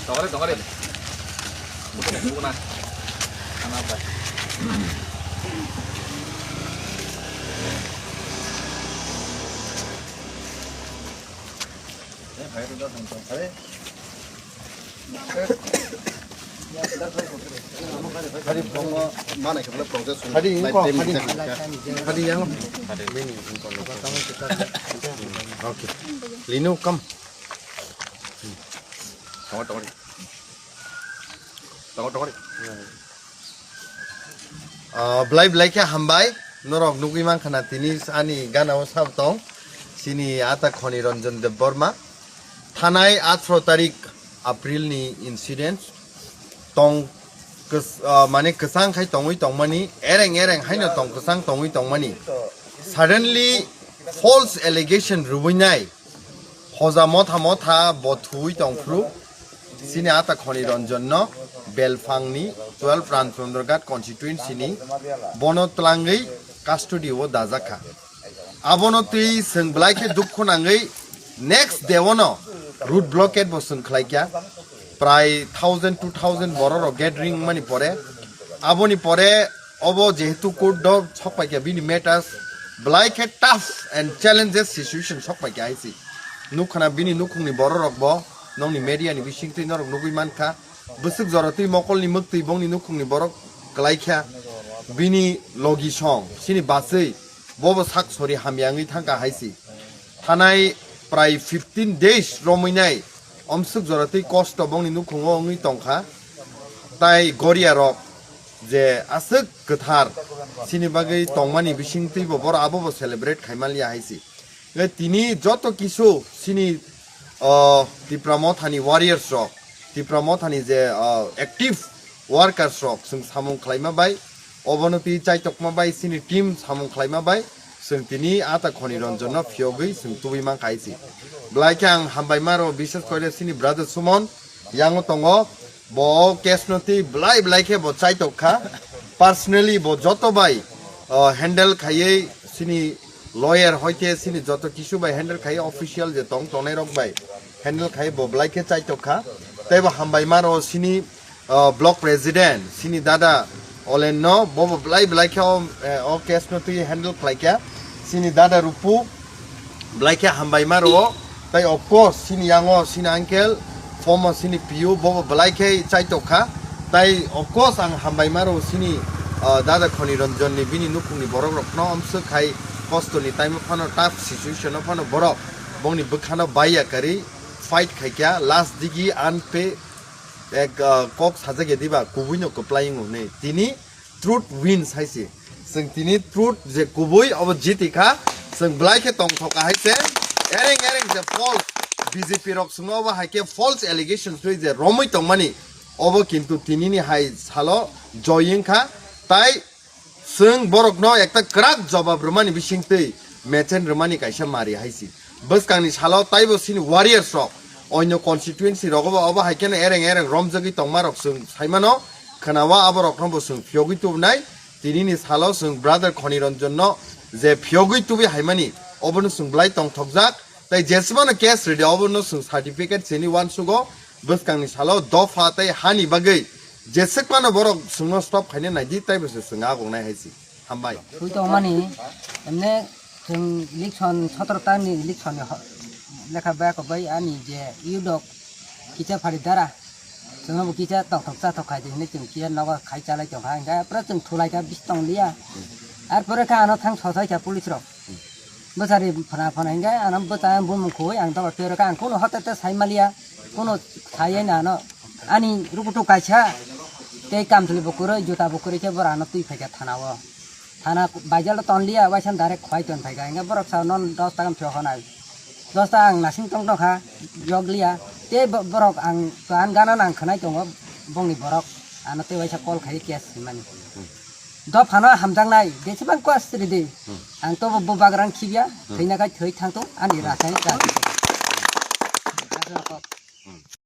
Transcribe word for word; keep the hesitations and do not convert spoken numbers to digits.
Tokore, tokore. Bukan, bukan. Anak apa? Eh, hai, itu dah, hai. Hari, hari, yang. Okay. Lino, come. Tokore, tokore. Tokore, tokore. Ah, belai belai khe hambai, norok nugwi mankha na tini ani gana o sab tong, chini ata Khoni Ranjan Debbarma. Thanai atharo tarik April ni incident tong, kws-, ah, mane kwchang khai tongwi tongmani, ereng ereng haino tong kwchang tongwi tongmani. Suddenly false allegation rwinai, hoja motha motha bo thuwi tongphru. Chini ata Khoni Ranjan no Belphang ni twelve Ranpundra Ghat constituency ni bono twlangwi custody o dajakha. Abono twi chwng belai khe dukhu nangwi next day o no road blockade bo chwng khlaikha. Prai thousand, two thousand borok rok gathering mani pore, aboni pore obo jehetu court do sokpaikha bini matters, belai khe tough and challenges situation sokpaikha hai si. Nukhana bini nukhungni borok rok bo nokni media ni bisingtwi norok nugwi mankha. Bwswk jora twi mokolni mwktwi bongni nukhungni borok kwlaikha. Bini logi song, chini bachwi, bobo sak sori hamya wngwi thangkha hai si. Thanai prai fifteen days romwi nai, omswk jora twi kosto bongni nukhungo wngwi tongkha. Tai goria rok je aswk kwthar chini bagwi tongmani bisingtwi bo boro abobo celebrate khaimaliya hai si. Nge tini joto kisu chini, o, Tipra Mothani warriors rok, Tipra Mothani je, o, active workers rok chwng samung khlaima bai, obono twi chaitokma bai chini team samung khlaima bai chwng tini ata Khoni Ranjan no phiyogwi chwng tubui mankha hai si. Belai khe ang hambai maro, bishes koile chini brother Sumon yango tongo, bo o case no twi belai belai khe bo chaitok kha, personally bo joto bai, o, handle khaiwi chini lawyer hoite chini joto kisu bai handle khai, official je tong tongnai rok bai handle khai, bo belai khe chaitok kha. Tei bo hambai maro chini, o, block president chini dada Olen no, bo bo belai belai khe o, eh, o case no twi handle khlai kha. Chini dada Rupu belai khe hambai maro. Tai of course chini yango chini uncle, former chini P U, bo bo belai khe chaitok kha. Tai of course ang hambai maro chini, ah, dada Khoni Ranjan ni bini nukhungni borok rok no omswk khai kosto ni time o phano, tough situation o phano borok bongni bwkha no baiya kari fight khai kha, last digi unpe ek, ah, kok sajak ya diba kubui no kwplai wngo hwnwi. Tini truth wins hai se. Chwng tini truth je kubui obo jiti kha, chwng belai khe tongthok kha hai se. Ereng ereng je false B J P rok chwngno obo hai khe false allegations twi je romwi tongmani, obo kintu tinini hai salo joy wng kha. Tai chwng borokno ekta kwrak jobab rwmani bisingtwi mechen rwmani kaisa mari hai se. Bwskangni salo taibo chini warriors rok, onyo constituency rogo bo obo hai kheno ereng ereng romjagwi tongma rok chwng saimano, khwnawa aborokno bo chwng phiyogwi tubunai. Tinini salo chwng brother Khoni Ranjan no je phiyogwi tubui haimani, obono chwng belai tongthokjak. Tai jesmano case rwdi, obono chwng certificate sini uansugo. Bwskangni salo dopha tai hani bagwi jeswkmano borok chwngno stop khaina naidi, taibo se chwng agongnai hai se. Hambai. Twi tongmani, emne chwng election sotoro tani election ni ho-, lekha baya kok bai ani je yudok kicha phari dara. Chwngno bo kicha tokthok chathok khai di hinwi chwng kiya nogo khai chalai tongkha, hingkhe pura chwng thulai kha bis tong liya. Ar pore kha ano thang sothai kha police rok. Bwchari phana phana hingkhe ano bwcha bumung khoi ang dola twi rwkha, ang kuno hote te sai maliya, kuno sai ani ano ani rukutu kaisa tei kamthli bo kwrwi, juta bo kwrwi khe bora ano twi phaikha thana o. Thana baijalo tonliya, waisa direct khwai ton phaikha, hingkhe borok sao non dos taka phiyok honai. Dos taka ang nasing tong tongkha, yok liya. Tei bo-, borok ang to an gana nang khwnai tongo, bongni borok ano tei waisa call khai case himani. Dophano hamjaknai, jesibang kos ridi. Ang to bo bagrang khibya, thwina kai thwi thangto, ani rasai ka.